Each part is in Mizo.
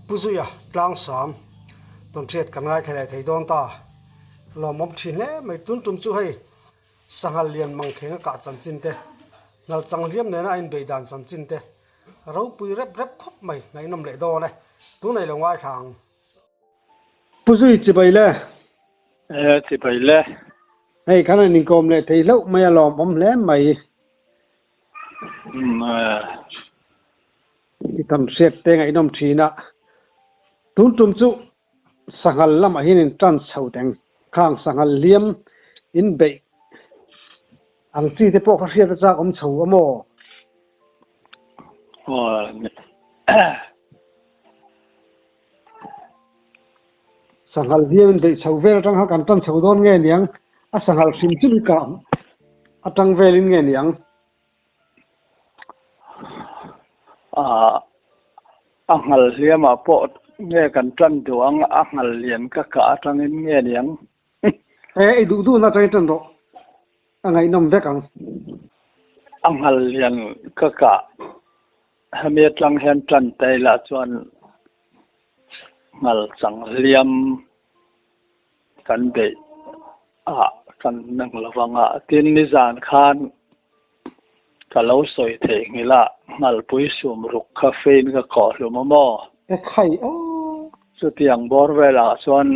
Pu Zuia Tlangsam tawn hriat kan ngaithla leh thei dawn ta. Lawmawm thin hle mai. Tun tum chu hei sanghal lian mangkheng a kah chanchin te, nal chang hliam nena a inbeih dan chanchin te ropui rep rep khawp mai ngaihnawm leh dawn e. Tunei lo ngaithla ang. Pu Zui chibai le. E chibai le. Hei khan an inkawm leh thei hlauh mai a lawmawm hle mai. Umm e. I tam hriat te ngaihnawm thin a. Tun tum chu sanghal lamah hian in tan chho teng. Khang sanghal hliam in beih ang chi te pawh kha hriat a chak awm chho a maw? Aw. Sanghal hian in beih chho vel atang kha kan tan chho dawn nge niang? A sanghal hrim hrim kah atang velin nge niang? Aah, a nghal hliamah pawh nge kan tan duh ang, a nghal lian ka kah atangin nge niang? E, i duh duhna atangin tan rawh, a ngaihnawm vek ang. A nghal lian ka kah hemi atang hian tan ta ila chuan Ngal chang hliam kan beih ah kan nang lo vang a, tin nizan khan ka lo sawi theih nghilh a, Ngalpui sum ruk kha fein ka khawh hlum a maw? E khai aw. Chutiang bawr velah chuan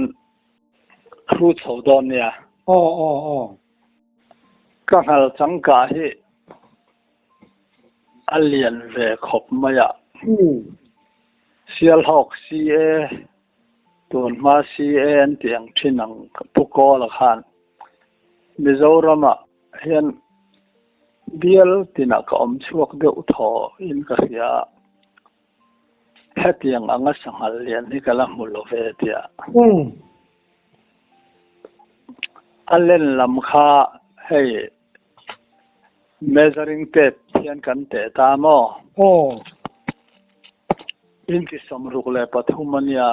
thu chho dawn nia. Aw aw aw. Ka ngal chang kah hi a lian ve khawp mai a. Sialhawk CA, tunhma CA an tih ang thin ang Pu Kawla khan Mizoramah hian bial tinah ka awm chhuak deuh thaw in ka hria a, hetiang anga sanghal lian hi ka la hmu lo ve tia. A len lam kha hei Measuring tape hian kan teh ta maw? Aw. Inchi 63 a nia.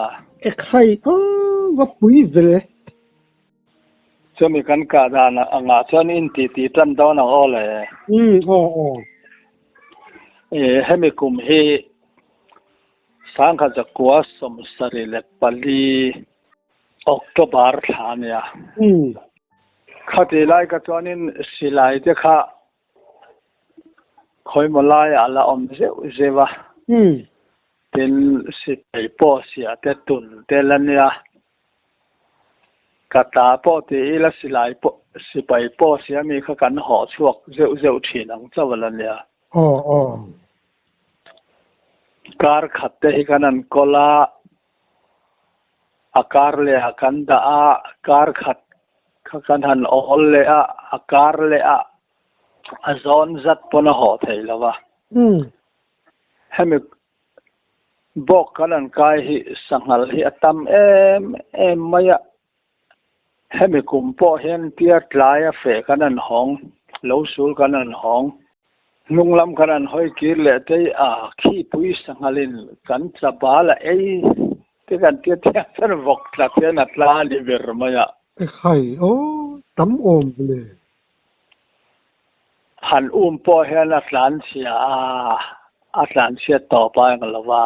Ekhai a va pui ve. Chumi kan kah dan angah chuan inti tih tan dawn ang aw le. Umm aw aw. E hemi kum hi 1974 October thla a nia. Umm. Khati lai ka chuanin silai te kha khawimaw laiah a la awm zeuh zeuh a. Umm. Tin, sipai pawh siah te tun te la nia. Ka ta pawh ti ila silai pawh sipai pawh sia mi kha kan hawh chhuak zeuh zeuh thin ang chauh a la nia. Aw aw. Kar khat te hi kan han kawl a. A kar leh ah kan dah a, kar khat kha kan han awl leh a, a kar leh ah a zawn zat pawn a hawh thei lo va. Hemi bawk kan han kai hi sanghal hi a tam em em mai a, hemi kum pawh hian tia tlai a feh kan han hawng, lo sul kan han hawng. Hnung lam kan han hawi kir leh te hi a khipui sanghalin kan tla bal a ei te kan tia thiang chuan vawk tla khian a tla a ni ber mai a. Ekhai aw tam awm vle. Han um pawh hian a tlanchhia a, a tlanchhiat tawp a eng lo va,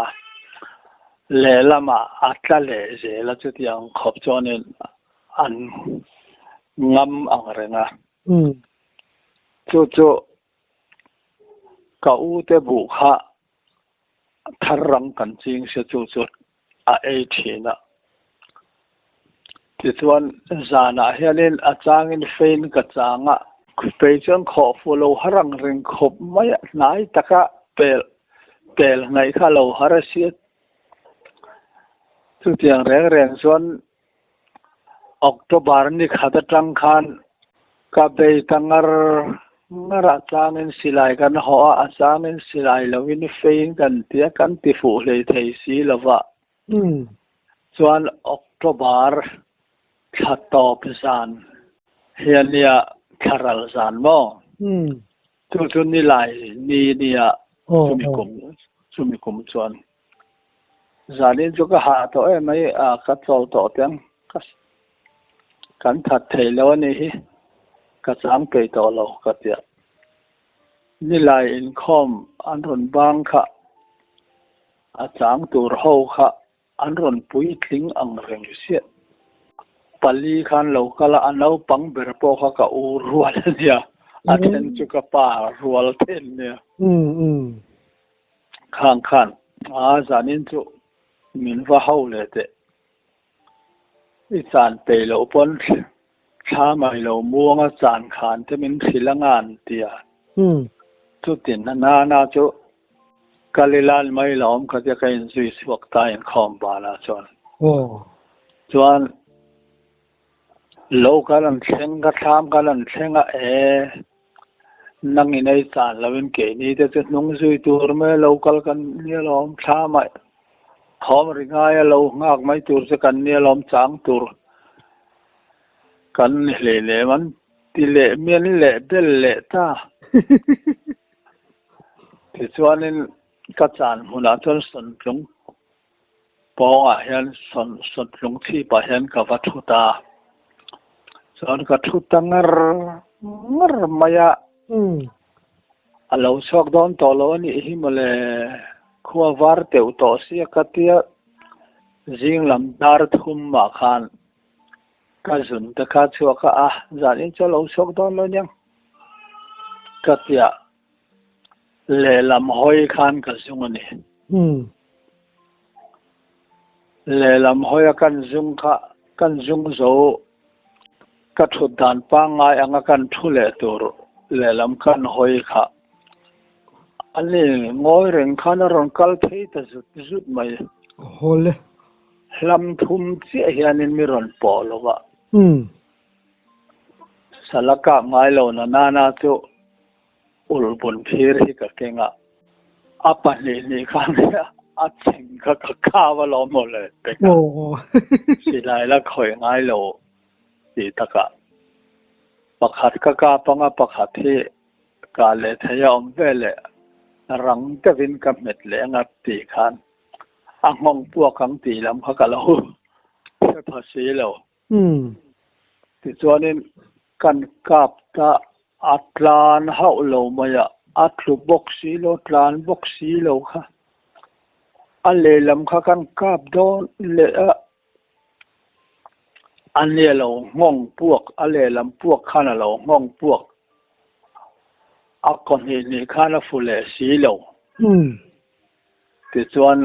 lehlamah a tla leh zel a chutiang khawp chuanin an ngam ang reng a. Chu chu ka u te buh kha thar rang kan ching se chu chu a ei thin a. Tichuan zanah hianin a changin fein ka chang a, fei chuan khawh fuh lo har ang reng khawp mai a, hnai taka pel pel hnaih kha lo har a si a. Chutiang reng reng chuan October ni khat atang khan ka bei ta ngar ngar a, changin silai kan hawh a, a changin silai lovin fein kan ti a, kan ti fuh hlei thei si lova. Chuan October thla tawp zan hian nia thla ral zan maw? Chu chu nilai ni nia chumi kum chumi kum chuan. Zanin chu ka hah tawh em mai a, ka chawl tawh teng. Ka kan that thei lo a nih hi, ka chang peih tawh lo ka ti a. Nilai inkhawm an rawn bang kha a chang tur ho kha. an rawn puitling ang reng siah. Pali khan lo kal a, a naupang ber pawh kha ka u rual a nia, a then chu ka pa rual then nia. Khang khan a zanin chu min va ho leh teh. I chan peih loh pawn thla mai lo muanga chan khan te min hrilh anga an ti a. Chutin a nana chu kal ila an mai lo awm kha tia ka inzui chhuak ta inkhawm banah chuan. Chuan lo kan an thleng ka thlam kan an thleng a e nang in ei chan loin keini te chu hnung zui tur mai lo kal kan nia lawm thlam ah thawm ri ngai a lo nghak mai tur chu kan nia lawm chang tur kan ni hlei lem an ti leh mian leh bel leh ta tichuanin ka chan hmunah chuan sawntlung Pawngah hian sawn lungchhip ah hian ka va thu ta. Chuan ka thu ta ngar ngar mai a. A lo chhuak dawn tawh lo a nih hi mawle. Khua var teuh tawh sia ka tia zing lam dar thum ah khan ka zun te kha chhuak a, a zanin chu a lo chhuak dawn lo aniang ka tia. Lehlam hawi khan ka zung a ni. Lehlam hawia kan zung kha kan zung zo ka thut dan pangngai anga kan thu leh tur lehlam kan hawi kha a ni ngawi reng khan a rawn kal phei ta zut zut mai. Hawle. Hlam thum chiah hianin mi rawn pawh lo va. Sala kap ngai lo na nana chu Ulhbun phir hi ka keng a, a pahnih hnih khan a chheng kha ka kau a lawm maw le pek a, silai la khawih ngai lo tih takah pakhat ka kap anga pakhat hi kah leh thei a awm ve leh rang deuhin ka hmet leh anga tih khan a nghawng puak ang tih lam kha ka lo hre pha si lo. Tichuanin kan kap ta a tlan hauh lo mai a, a tlu bawk si lo, tlan bawk si lo kha. A lehlam kha kan kap dawn leh a, a ni a lo nghawng puak, a lehlam puak khan a lo nghawng puak. A kaw hnih hnih khan a fu leh si lo. Tichuan,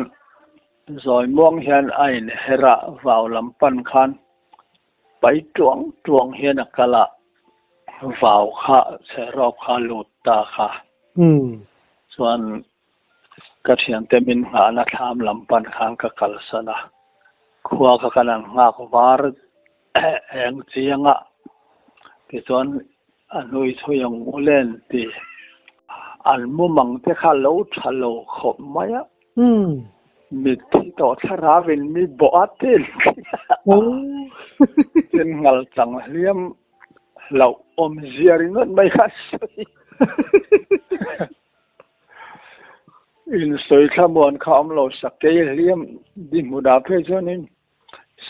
zawi muang hian a inher a, vau lam pan khan pai tuang tuang hian a kal a, vau kha chherawp kha lut ta kha. Chuan ka thiante min nghahna thlam lam pan khan ka kalsan a, khua kha kan han nghak var eng chiang a, tichuan a hnui chhui ang u len ti an mumang te kha lo tha lo khawp mai a, mitthi tawh thlarau in mi bawh a tin tin ngal chang hliam hlauh awm zia ringawt mai kha sawi in sawi thlamuan kha awm lo sakei hliam dihmunah phei chuanin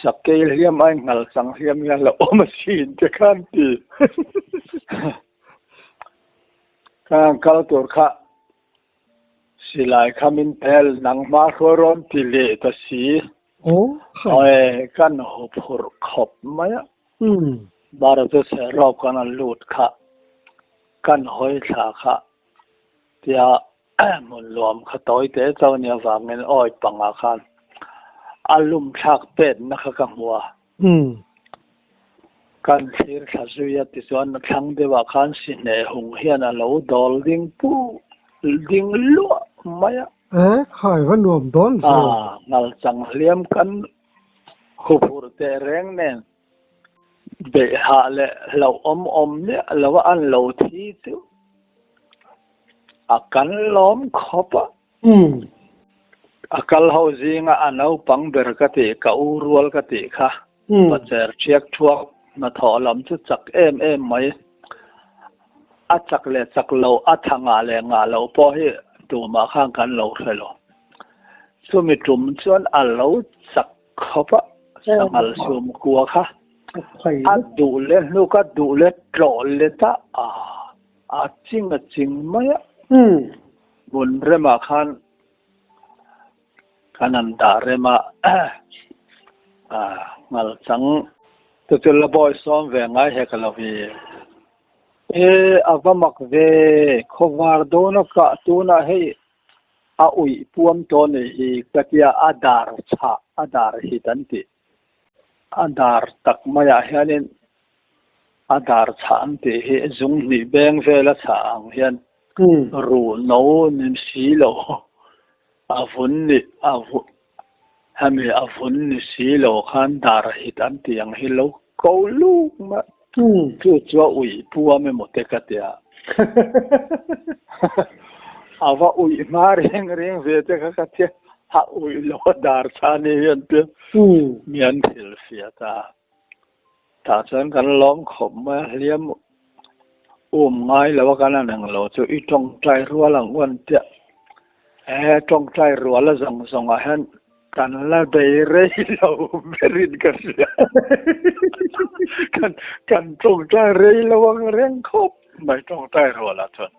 Sakei hliam ai ngal chang hliam hian lo awm a sin te khan ti. Ka han kal tur kha silai kha min pel nangma hruai rawn ti leh ta si. Awi kan huphurh khawp mai a. Bara chu chherawp kan han lut kha kan hawi thla kha tia Hmun luam kha tawi teh chauh nia vangin awi pangah khan a lum thlak petna kha ka hmu a. Kan thlir thla zui a tichuan a thlang deuhah khan sihneh hung hian a lo dawl ding pu ding luah mai a. E, khai va nuam dawn ve. A, ngal chang hliam kan huphurh teh reng nen Beih hah leh hlauhawm awm miah lo a an lo thi chu a kan lawm khawp a. A kal ho zinga a naupang ber ka tih, ka u rual ka tih kha pacher ṭhiak ṭhuak hnathawh lam chu chak em em mai. A chak leh chak lo, a tha ngah leh ngah loh pawh hi tumah khan kan lo hre lo. Chumi tum chuan a lo chak Khawp a, sanghal sum kua kha a duh leh hnuk a duh leh tlawh let a, a ching a ching mai a. Hmun remah khan Kan han dah rem a, ngal chang chu chu la bawi sawm ve ngai hek a lo hi. E, a va mak ve, khawvar dawn a kah tunah hei a uih puam tawh a nih hi ka tia a dar chhah, a dar hit an tih. A dar tak maiah hianin a dar chhah an tih hi zung hnih beng vela chhah ang hian ruh no ni si lo a vun ni a hemi a vun ni si lo khan dar hit an tih ang hi lo ko luk mai chu chu a uih puam emaw te ka tia a va uih hma reng reng ve te kha ka tia a uih lo a dar chhah ni hian te mi an hrilhfiah ta. Tah chuan kan lawm khawp mai a, hliam um ngai lo a kan an ang lo chu i tawngtai rual ang u an tia. He tawngtai rual a zawng zawng ah hian kan la bei rei lo berin ka hria. Kan kan tawngtai rei lo ang reng khawp mai tawngtai rual ah chuan.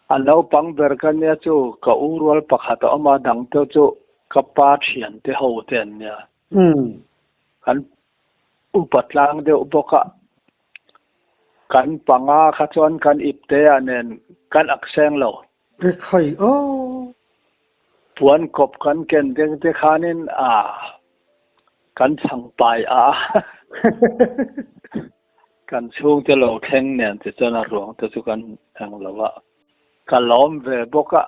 A naupang ber ka nia chu ka u rual pakhat a awm a, dang te chu ka pa thian te ho te an nia. Kan upa tlang deuh bawk a, kan panga kha chuan kan ipte ah nen kan ak seng lo. Ekhai aw. Puan kawp kan ken deng te khanin a kan chhang pai a. Kan chhungte lo thleng nen ti chuan a ruang te chu kan eng lo a, ka lawm ve bawk a,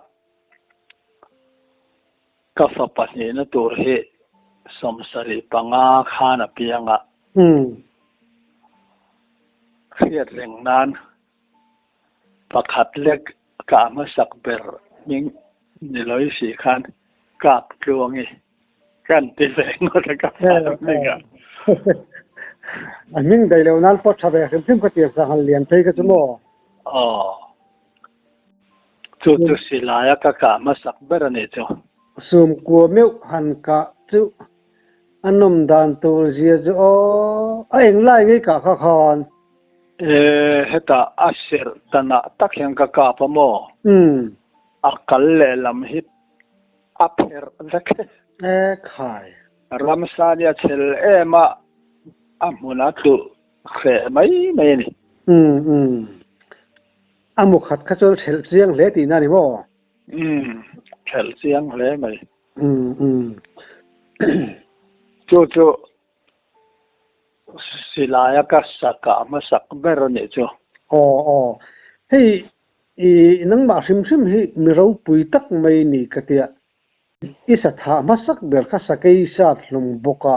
ka fa pahnihna tur hi 75 khan a piang a, hriat reng nan pakhat lek ka hmasak ber hming ni lawih si khan kap tluangi Kan ti ve ngawt a ka fa hming ah. A hming daih loh nan pawh tha ve hrim hrim ka ti ang han lian phei ka chu maw. Aw. Chu chu silai a ka kah hmasak ber a nih chu. Sum kua meuh han kah chu a nawm dan tur zia chu aw. A eng lai ngei kah kha khan. E hetah a serh tanah tak hian ka kap a maw? Umm. A kal lehlam hi A pherh vek. E khai. Ramsa nia chhel em a, a hmun a tluh hreh mai mai a ni. Umm umm. A mu khat kha chuan hrelh chiang hle tihna a ni maw? Umm, hrelh chiang hle mai. Umm umm. Chu chu silaia ka sakah hmasak ber a nih chu. Aw aw. Hei I nangmah hrim hrim hi mi ropui tak mai ni ka tia. I sathah hmasak ber kha sakei sat hlum bawk a,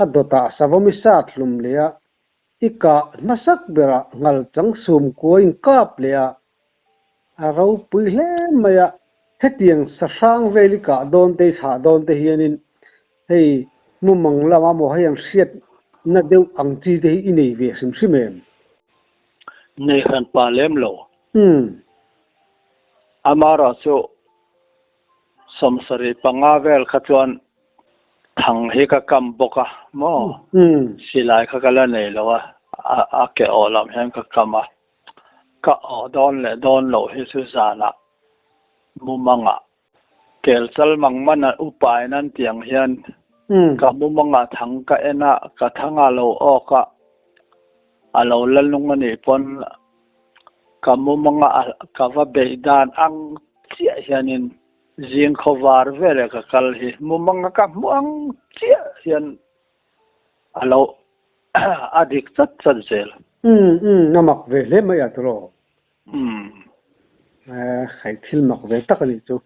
a dawtah savawm i sat hlum leh a, i kah hmasak berah ngal chang sum kua in kap leh a, a ropui hle mai a. Hetiang sahrang vel i kah dawn te i thah dawn te hianin hei mumang lama maw hei an hriatna deuh ang chi te hi i nei ve hrim hrim em? Nei hran pa lem lo. Umm. Amarawh chu 75 vel kha chuan thang hi ka kam bawk a maw? Umm. Silai kha ka la nei lo a, a ke awh lam hian ka kam a. Ka awh dawn leh dawn loh hi chu zanah mumangah kel chal mang man a upain an tih ang hian ka mumangah thang ka en a, ka thang a lo awk a, a lo la nung a nih pawn ka mumanga ka va beih dan ang chiah hianin zing khawvar veleh ka kal hi mumanga ka hmuh ang chiah hian a lo a dik chat chat zel. Umm umm a mak ve hle mai a tawh. Umm. Hei thil mak ve tak a nih chu.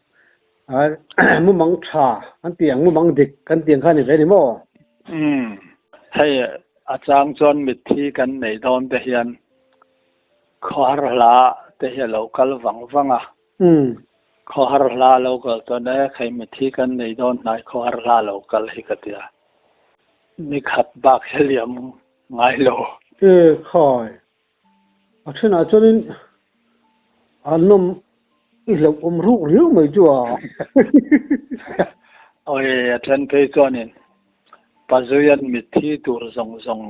Mumang tha an tih ang, mumang dik kan tih ang kha a ni ve a ni maw? Umm. Hei a chang chuan mitthi kan neih dawn te hian khawhar hla te hi a lo kal vang vang a. Umm. Khawhar hla a lo kal chuan e hei mitthi kan nei dawn hnai khawhar hla a lo kal hi ka ti a. Nikhat bak hi a liam ngai lo. E khai. A thenah chuanin a nawm i hlauh awm ruk riau mai chu a. Awi a then phei chuanin Pazuian mitthi tur zawng zawng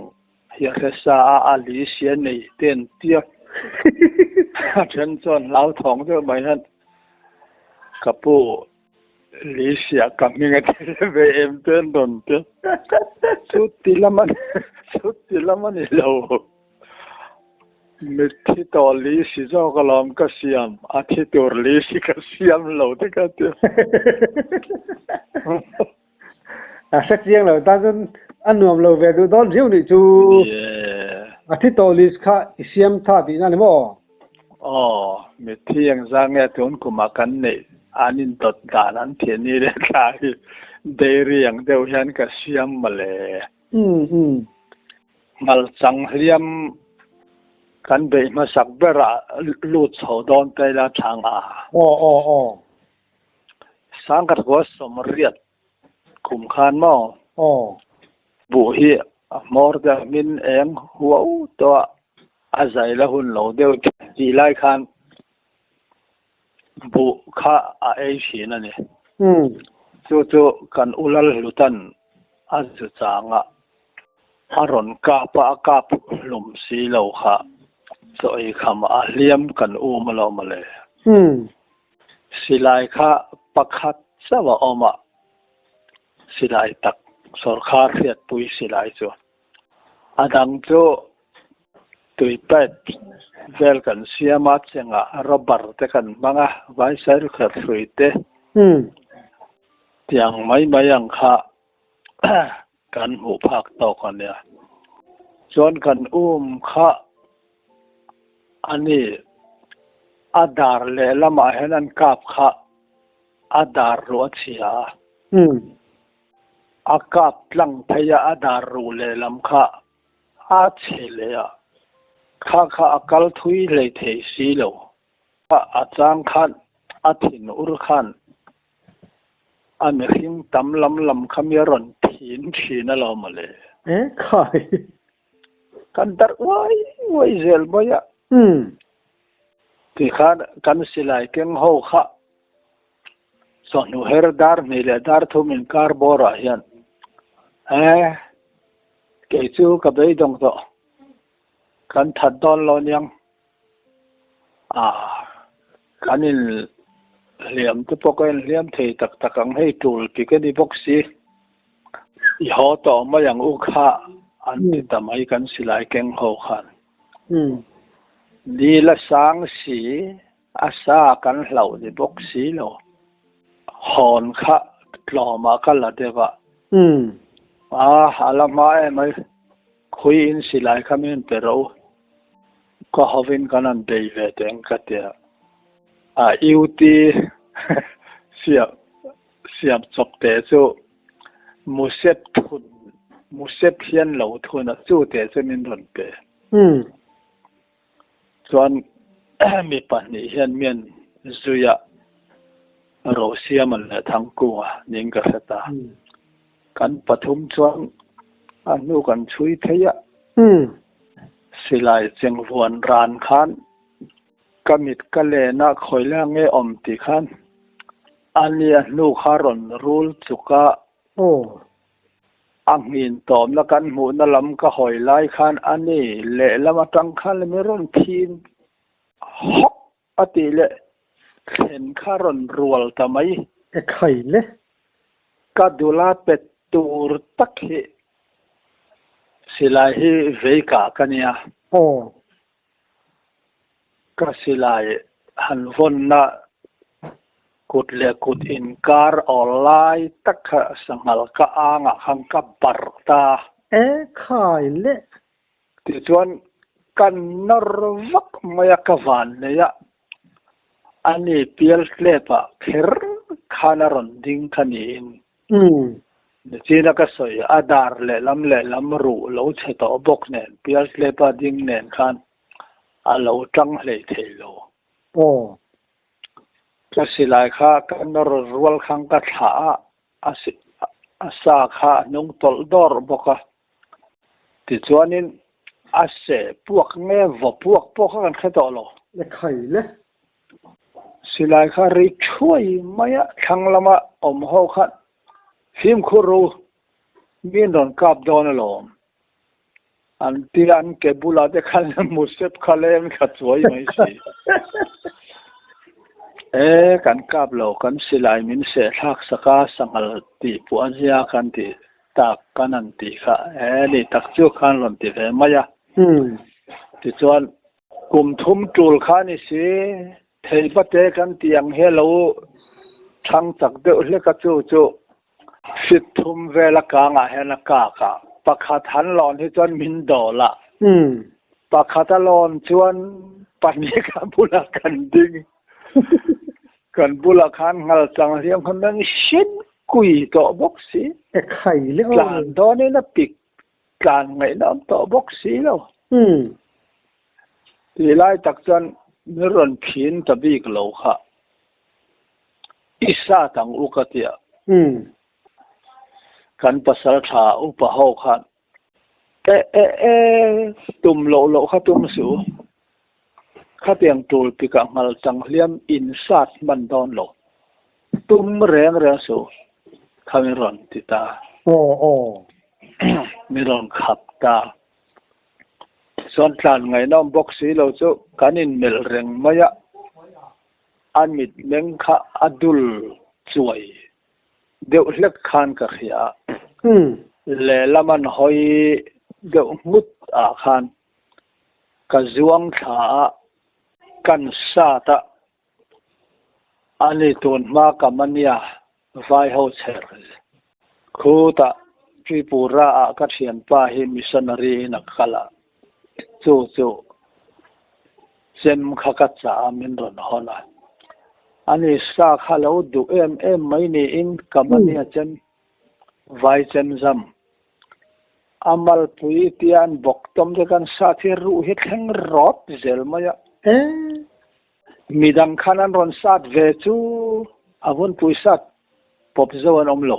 hi a hre sa a, a li sia nei te an tia. A then chuan hlauthawng deuh mai hian ka pu Lisia ka hming a tel ve em te an rawn ti. Chuti lam a chuti lam a ni lo. Mitthi tawh li si zawk alawm ka siam, a thi tur li si ka siam lo te ka ti. A hre chiang lo tan chuan a nuam lo ve duh dawn riau nih chu. A thi tawh list kha i siam tha tihna ni maw? Aw, mitthi engzah nge tun kumah kan neih an indawt dan an thih ni leh thla hi dairy ang deuh hian ka siam mawle. Ngalchang hliam kan beih hmasak berah lut chho dawn ta ila thlang a. Aw aw aw. Sangkhat kua sawmriat kum khan maw? Aw. Buh hi a hmawr deuh hmin eng huau tawh a, a zai la hun lo deuh tih lai khan buh kha a ei thin a ni. Chu chu kan u Lalhlutan a zu chang a, a rawn kap a, a kap hlum si lo kha chaw ei kham a hliam kan um alawm mawle. Silai kha pakhat chauh a awm a, silai tak sawrkhar hriatpui silai chu. A dang chu tui pipe vel kan siam a, chengah rubber te kan hmang a, vaisailkher hrui te tiang mai mai ang kha kan hmuh phak tawk a nia. Chuan kan um kha a ni, a dar lehlamah hian an kap kha a dar ruh a chhia a. A kap tlang phei a, a dar ruh lehlam kha a chhe leh a, kha kha a kal thui hlei thei si lo. A chang khan a thin ur khan A mihring tam lam lam kha mi a rawn thin thin a lo mawle. E khai. Kan darh uai uai zel mai a. Tikhan kan silai keng ho kha chawhnu her dar hnih leh dar thum inkar bawrah hian e kei chu ka beidawng tawh kan that dawn lo aniang. A, kan in hliam te pawh ka inhliam thei tak tak ang hei tul ti ka ni bawk si. I haw tawh mai ang u kha an ti ta mai kan silai keng ho khan. Ni la sang si, a sa kan hlauh ni bawk si lo. Hawn kha tlawmah ka la deuh a. A, a la hma em ai. Khawiin silai kha min pe rawh u. Ka hovin kan han bei ve teh ang ka ti a. A UT siam siam chawp teh chu musep thun musep hian lo thun a chu teh chu min rawn pe. Chuan mi pahnih hian mian zuia Rosiama leh Thangkunga niin ka hre ta. Kan pathum chuan a hnu kan chhui phei a. Silai chengvuan ran khan ka mit ka len a khawi la nge awm tih khan a ni a hnu kha rawn rul chuk a. A nghin tawmna kan hmuhna lam ka hawi lai khan a ni lehlam atang khan mi rawn thin hawk a tih leh thlen kha rawn rual ta mai. E khai le. Ka dula pet tur tak hi silai hi vei kah ka nia. Aw. Ka silai han vawnna kut leh kut inkar awl lai tak kha sanghal ka angah khan ka barh ta. E khai le. Tichuan ka nawr vak mai a, ka van nei a, ani pial tlep ah kher khan a rawn ding kha niin. Nichina ka sawi a dar lehlam lehlam ruh lo chhe tawh bawk nen pial tlepa ding nen khan a lo tang hlei thei lo. Aw. Ka silai kha ka nawr rual khan ka thlah a, a sa kha a hnung tawlh dawr bawk a. Tichuanin a seh puak nge vaw puak pawh kha kan hre tawh lo. Le khai le. Silai kha ri thuai mai a, thlang lama awm ho khan fimkhur ru, min rawn kap dawn alawm. An ti an ke bulah te khan musep kha leng kha chuai mai si. E kan kap lo kan silai min seh thlak sak a sanghal tih pawh a zia kan tih tak kan han tih kha e ni tak chu khan rawn ti ve mai a. Tichuan kum thum tul kha ni si theipate kan tih ang hi a lo thang chak deuh hlek a chu chu Sit thum vel a kangah hian a kak a, pakhat han lawn hi chuan min dawl a, pakhat a lawn chuan pahnih a bulah kan ding. Kan bulah khan nghal chang hliam kha meng hrin kui tawh bawk si. Tlan dawnin a pik tlan ngaihna awm tawh bawk si lo. Tih lai tak chuan min rawn phin ta bik lo kha. I sat ang u ka tia. Kan pasal tha upa ho khan e e e tum loh loh kha tum suh u. Khatiang tul pikah nghal chang hliam in sat hman dawn lo. Tum reng reng suh u. Kha min rawn ti ta. Min rawn khap ta. Chuan tlan ngaihnawm bawk si lo chu kan inmelh reng mai a. A mitmeng kha a dul chuai deuh hlek khan ka hria a. Lehlam an hawi deuh nghut ah khan ka zuang thla a, kan sat a, ani tun hma ka mania vai ho chher khutah Tripura ah ka thianpa hi missionary in a kal a, chu chu chem kha ka chah a min rawn hawn a, ani sa kha lo duh em em mai niin ka mania chem vai chem zam a malpui tia an bawk tawm te khan sa thi ruh hi thleng rawt zel mai a. Midang khan an rawn sat ve chu a vunpui sat pawp zo an awm lo.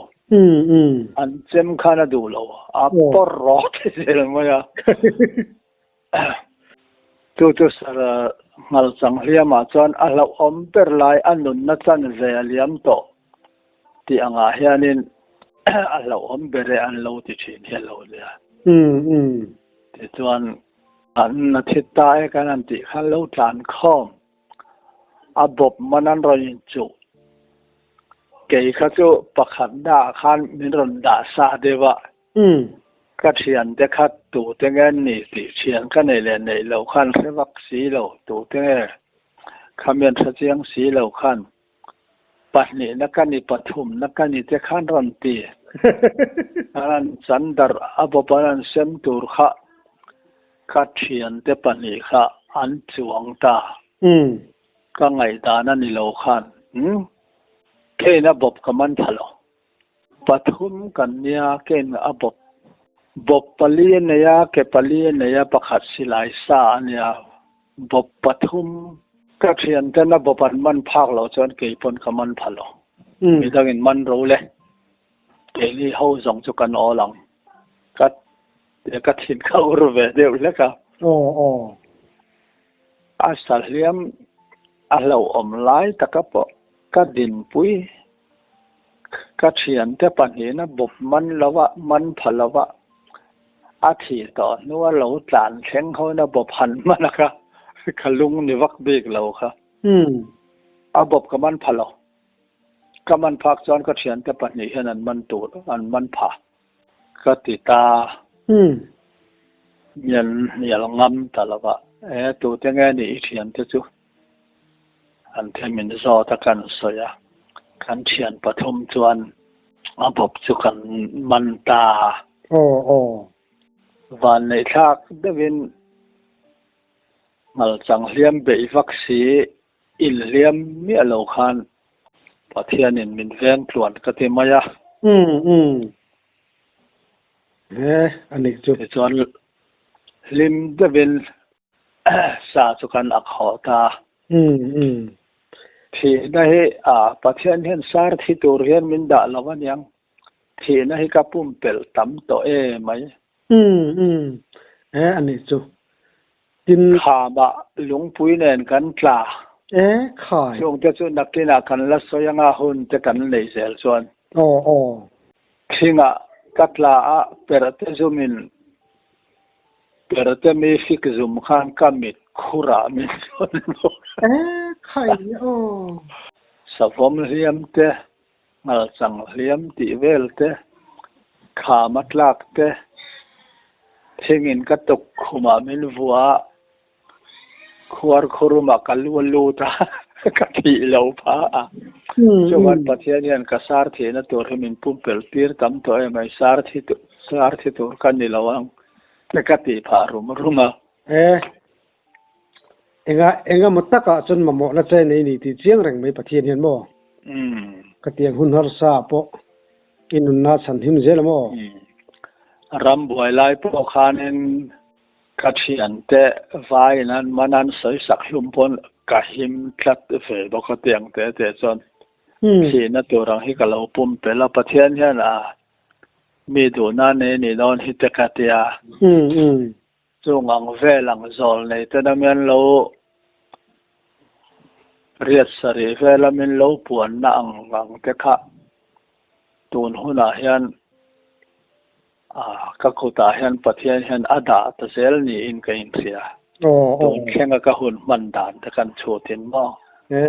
An chem khan a duh lo, a pawr rawt zel mai a. Chu chu sir Nghalchang hliamah chuan a hlauhawm ber lai a nunna chan ve a liam tawh tih angah hianin a hlauhawm ber e an lo ti thin hi a lo nia. Tichuan An na thi ta e kan han tih khan lo tlan khawm a bawp man an rawn inchuh. Kei kha chu pakhat naah khan min rawn dah sa deuh a, ka thiante kha tute nge an ni tih thian ka neih leh neih loh khan hre vak si lo, tute nge khami an hre chiang si lo khan Pahnihna ka ni, pathumna ka ni te khan rawn ti. An han chan darh a bawp an han sem tur kha ka thiante pahnih kha an chuang ta. Ka ngaihdan a ni lo khan kein a bawp ka man pha lo. Pathum kan nia kein a bawp bawp pali a nei a, ke pali a nei a, pakhat silai sa a nia. Bawp pathum ka thianten a bawp an man phak loh chuan kei pawn ka man pha lo. Midangin man ro le. Keini ho zawng chu kan awl ang. Ka ka thin kha ur ve deuh hlek a. A sahliam a hlauhawm lai taka pawh ka dinpui ka thiante pahnihin a bawp man lo a, man pha lo a, a thih tawh hnua lo tlan thleng hoin a bawp han hman a kha, ka lung ni vak bik lo kha. A bawp ka man pha lo. Ka man phak chuan ka thiante pahnih hian an man tur, an man pha ka ti ta. Mian hnial ngam ta lo va, E, tute nge nih i thiante chu? An them in zawt a kan sawi a, kan thian pathum chuan a bawp chu kan man ta. Aw aw. Vanneih thlak deuhin Nghalchang hliam beih vak si inhliam miah lo khan Pathianin min veng tluan ka ti mai a. Umm umm. He a nih chu. Tichuan hlim deuhin Sa chu kan ak haw ta. Thihna hi a Pathian hian sar thi tur hian min dah lo aniang. Thihna hi ka pumpelh tam tawh e mai. He a nih chu. Tin. Khamah lungpui nen kan tla. E khai. Chungte chu nakinah kan la sawi anga hun te kan nei zel chuan. Aw aw. Thingah ka tla a perh te zumin. Perte mi fik zum khan ka mit khurah min rawn lawr. E khai aw. Savawm hliam te, ngalchang hliam tih vel te, kham a tlak te, thingin ka tuk khumah min vuah a, khuar khurumah ka lu a lut a, ka thih lo pha a. Chuan Pathian hian ka sar thihna tur hi min pumpelh tir tam tawh em ai, sar thi sar thi tur ka ni lo ang te ka tih phah rum rum a. E, enga engemaw takah chuan mamawhna che nei ni tih chiang reng mai Pathian hian maw? Ka tiang hun harsa ah pawh i nunna chhan him zel a maw? Ram buai lai pawh khanin Ka thiante vaiin an man an sawi sak hlum pawn ka him tlat ve bawk a tiang te te chuan thihna tur ang hi ka lo pumpelh a, Pathian hian a mi duhna nei a nih dawn hi te ka tia. Chung ang vel ang zawl nei te na mian lo riat sarih vela min lo puanna ang ang te kha tun hunah hian A, ka kutah hian Pathian hian a dah ta zel niin ka inhria. Tun thlenga ka hun hman dan te kan chhutin maw? E,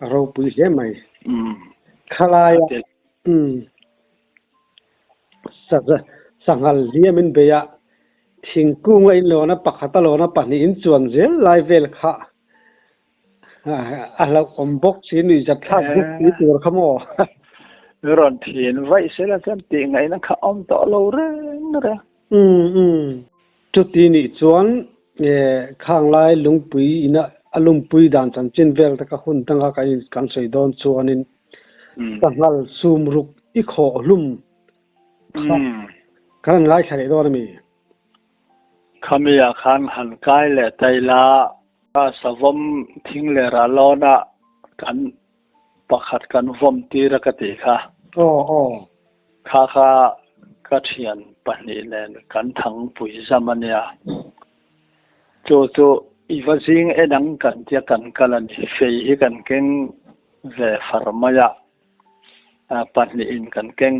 a ropui hle mai. Khalaia, umm, sanghal hliam in bei a, thingkung a inlawn a, pakhat a lawn a, pahnih in chuan zel lai vel kha A hlauhawm bawk si nuihzat thlak bawk si tur kha maw? Rawn thin vaih sela chuan tih ngaihna kha awm tawh lo reng reng. Umm umm. Chuti nih chuan khang lai lungpui ina a lumpui dan chanchin vel te ka hun danga kan in kan sawi dawn chuanin sanghal sum ruk i khawh hlum kha kan han ngaithla leh dawn a mi? Khami ah khan han kai leh ta ila, savawm thing leh rah lawn ah kan pakhat kan vawm tir a ka tih kha. Aw aw. Kha kha ka thian pahnih nen kan thangpui zam a nia. Chu chu i va zing en ang kan tia kan kal a ni. Fei hi kan keng ve far mai a, pahnih in kan keng.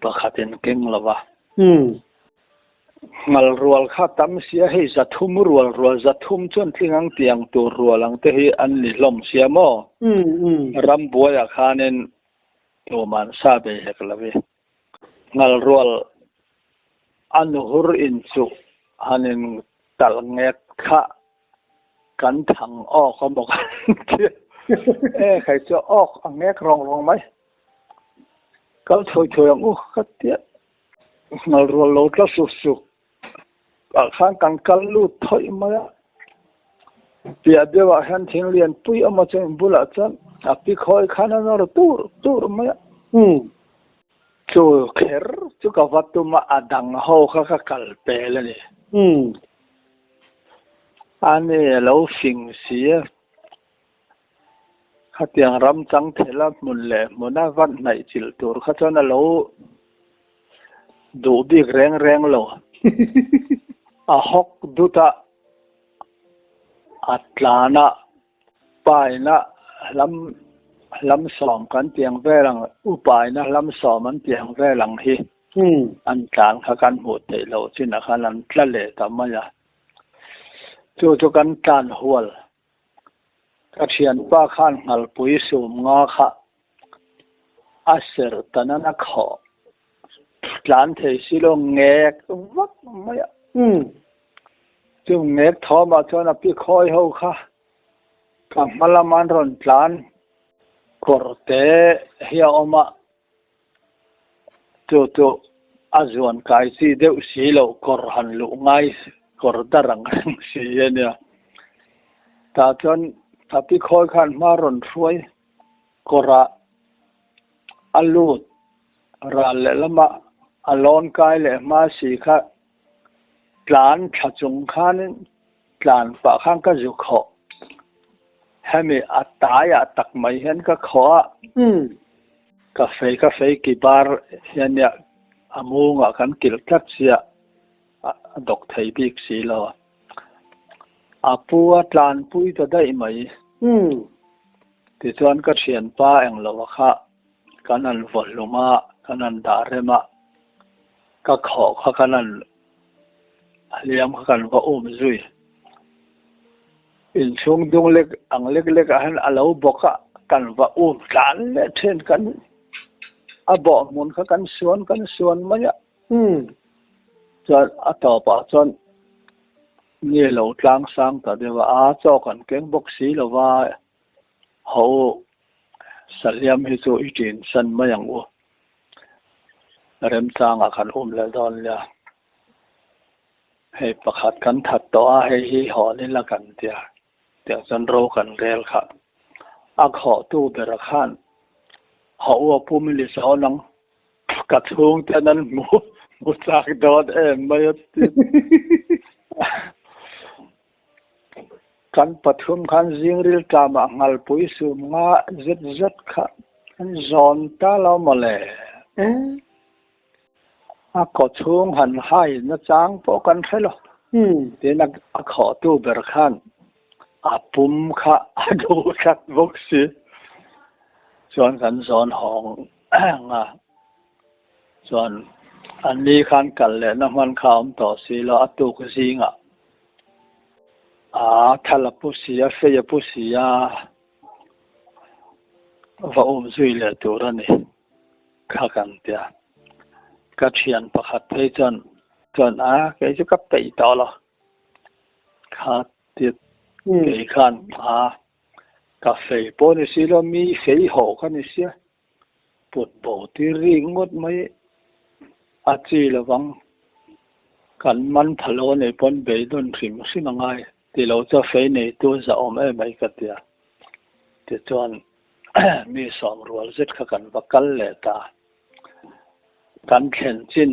Pakhat in keng lo va. Ngal rual kha tam sia hei zathum rual rual zathum chuan tling ang tiang tur rual ang te hi an ni hlawm sia maw? Ram buaiah khanin tuman sa bei hek lo i. Ngal rual a nuhur in chuh han in talh ngek kha kan thang awk a maw kan ti e khai chu awk a ngek rawng rawng mai. Kal thawi thawi ang u ka tia ngal rual lo tla suk suk ah khan kan kal lut thawi mai a piah deuh ah hian thing lian pui a awm a chuan bulah chuan a pi khawi khan a nawr tur tur mai a chu kher chu ka va tum a a dang ho kha ka kal pel a ni a ni a lo fing si a. Khatiang ram chang thela hmun leh hmuna vat hnaih chilh tur kha chuan a lo duh bik reng reng lo. A hawk dut a, a tlan a, paina hlam hlam sawm kan tiang vel ang, upaina hlam sawm an tiang vel ang hi an tlan kha kan hmuh theih loh chinah khan an tla leh ta mai a. Chu chu kan tlan hual. Ka thianpa khan nghalpui sum nga kha a serh ta nan a khawh tlan thei si lo ngek vak mai a. Chu ngek thawmah chuan a pi khawi ho kha ka hma lama an rawn tlan kawr te hi a awm a, chu chu a zuan kai chi deuh si loh kawr han luh ngai kawr dar ang reng si a nia. Tah chuan a pi khawi khan hma rawn hruai kawrah a lut ral lehlamah a lawn kai leh hma si kha tlan thla chung khanin tlan pah khan ka zu khawh. Hemi a taiah tak mai hian ka khawh a, ka fei ka fei ki bar hian nia a mungah kan kilh tlat sia a dawk thei bik si lo. A pu a tlanpui ta daih mai. Tichuan ka thianpa englo a kha kan han vaw hlum a, kan han dah rem a, ka khawh kha kan han. Hliam kha kan va um zui. Inchhung dung lek ang lek lek ah hian a lo bawk a, kan va um tlan leh thin kan a bawh hmun kha kan suan kan suan mai a. Chuan a tawpah chuan nge lo tlang sang ta deuh a, a chaw kan keng bawk si lo va, ho sahliam hi chu i ṭin san mai ang u, remchangah kan um leh dawn nia. Hei pakhat kan that tawh a, hei hi hawn ila kan tia, tiang chuan ro kan rel kha. A khawhtu bera khan haw u a pu mili sawn ang, ka chhungten an hmu hmu chak dawn em mai a ti. Kan pathum khan zingril tlamah ngalpui sum nga zet zet kha an zawn ta lo mawle. A kaw chhung han hai nachang pawh kan hre lo. Tin a khawhtu ber khan a pum kha a duh tlat bawk si. Chuan kan zawn hawng ang a. Chuan an ni khan kal lehna hman kha a awm tawh si lo, a tuk zingah a thal a pu si a, fei a pu si a, va um zui leh tur a ni. Kha kan tia. Ka thian pakhat phei chuan chuan a kei chu ka peih tawh lo. Kha ti kei khan a ka fei pawh ni si lo mi fei haw ka ni sia. Put bo tir ri ngawt mai a chi lovang. Kan man pha lo a nih pawn beidawn hrim hrim a ngai ti lo chu a fei neitu zahawm em mai ka tia. Tichuan mi sawm rual zet kha kan va kal leh ta. Kan thlen chin,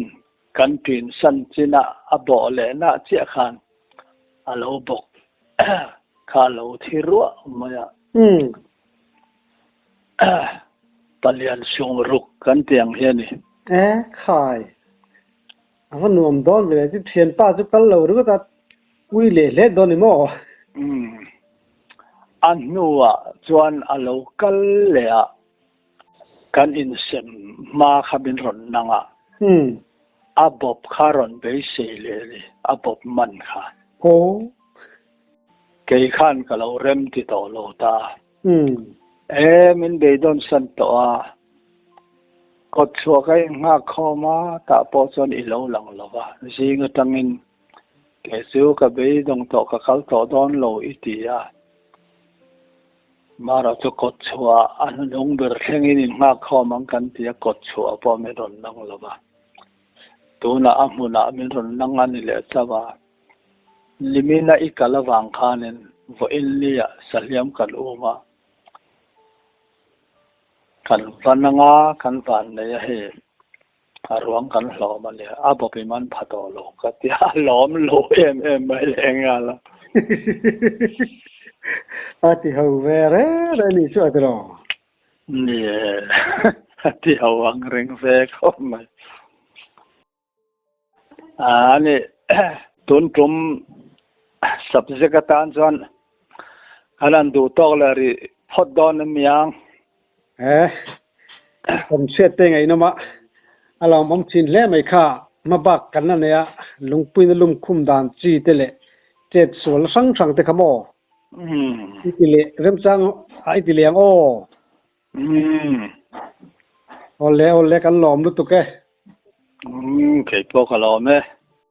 kan ṭin san chinah a bawh leh nah chiah khan a lo bawk kha a lo thi ruah mai a. Palian sung ruk kan ti ang hi a ni. E khai, a va nuam dawn ve le, thianpa chu kal lo ringawt a, ui leh hle dawn ni maw? Umm. A hnuah chuan a lo kal leh a, kan insem hma kha min rawn nang a, a bawp kha rawn beisei leh a ni, a bawp man kha. Aw. Kei khan ka lo rem ti tawh lo ta. E, min beidawn san tawh a, kawt chhuah ka inghak khawm a, tah pawh chuan i lo lang lo va, zing atangin Kei chu ka beidawng tawh ka kal tawh dawn lo i ti a. Mara chu kawt chhuah a hnung ber thlengin in nghak khawm ang kan ti a, kawt chhuah pawh min rawn nang lo va. Tunah a hmunah min rawn nang a ni leh chauh a. Limina i kal avang khanin vawiin nia sahliam kan um a. Kan va nang a, kan van nei a hei. A ruang kan hlawm a nia, a bawp in an pha tawh lo ka ti a, lawm lo em em mai leh nghal a. A ti ho ve reng reng ni chu a ti lo. Ni e, a ti ho ang reng ve khawp mai. A ni, tun tum subject atan chuan kan han duh tawk leh rih phawt dawn aniang. He kan hriat te ngaihnawm a, a lawmawm thin hle mai kha hmabak kan la nei a, lungpuina lum khum dan chi te leh chet sual hrang hrang te kha maw i ti leh remchang a i ti leh ang aw. Awle awle kan lawm lutuk e. Kei pawh ka lawm e.